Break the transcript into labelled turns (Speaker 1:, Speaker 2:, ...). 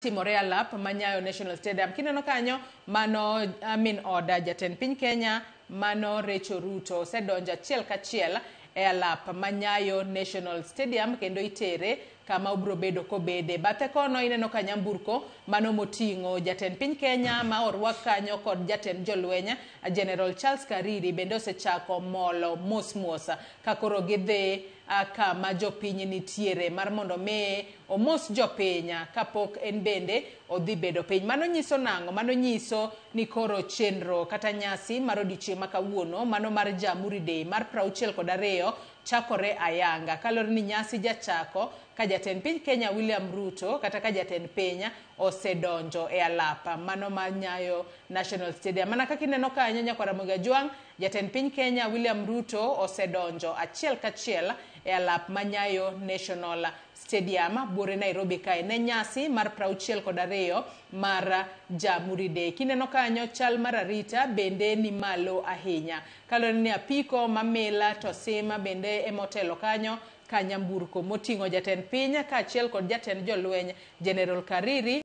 Speaker 1: Timore alap ma Nyayo National Stadium. Kineno kanyo mano min oda jatend piny Kenya mano Rachel Ruto osedonjo achiel kachiel e alap ma Nyayo National Stadium kendo itere kama obro bedo kobede. Bathe kono ineno ka nyamburko mano moting'o jatend piny Kenya ma orwak kanyo kod jatend jolweny General Charles Kariri bende osechako molo mos mos ka koro gidhi kama jopiny nitiere mar mondo mi omos jopiny kapok en bende odhi bedo piny. Mano nyiso nang'o? Mano nyiso ni koro chenro kata nyasi mar odiochieng' ma kawuono mano mar Jamhuri Day mar 62 chakore ayanga. Kaluwore ni nyasi jachako ka jatend piny Kenya William Ruto kata ka jatend piny osedonjo e alap mano mar Nyayo National Stadium. Mana kaka ineno kanyo nyakwar Ramogi Ajwang', jatend piny Kenya William Ruto osedonjo achiel kachiel e alap ma Nyayo National Stadium buore Nairobi kae ne nyasi mar 62 mar Jamhuri Day. Kineno kanyo chal mar arita bende ni malo ahinya. Kaluwore ni apiko mamila to sima bende emotelo kanyo ka nyamburko moting'o jatend piny kaachiel kod jatend jolweny General Kariri.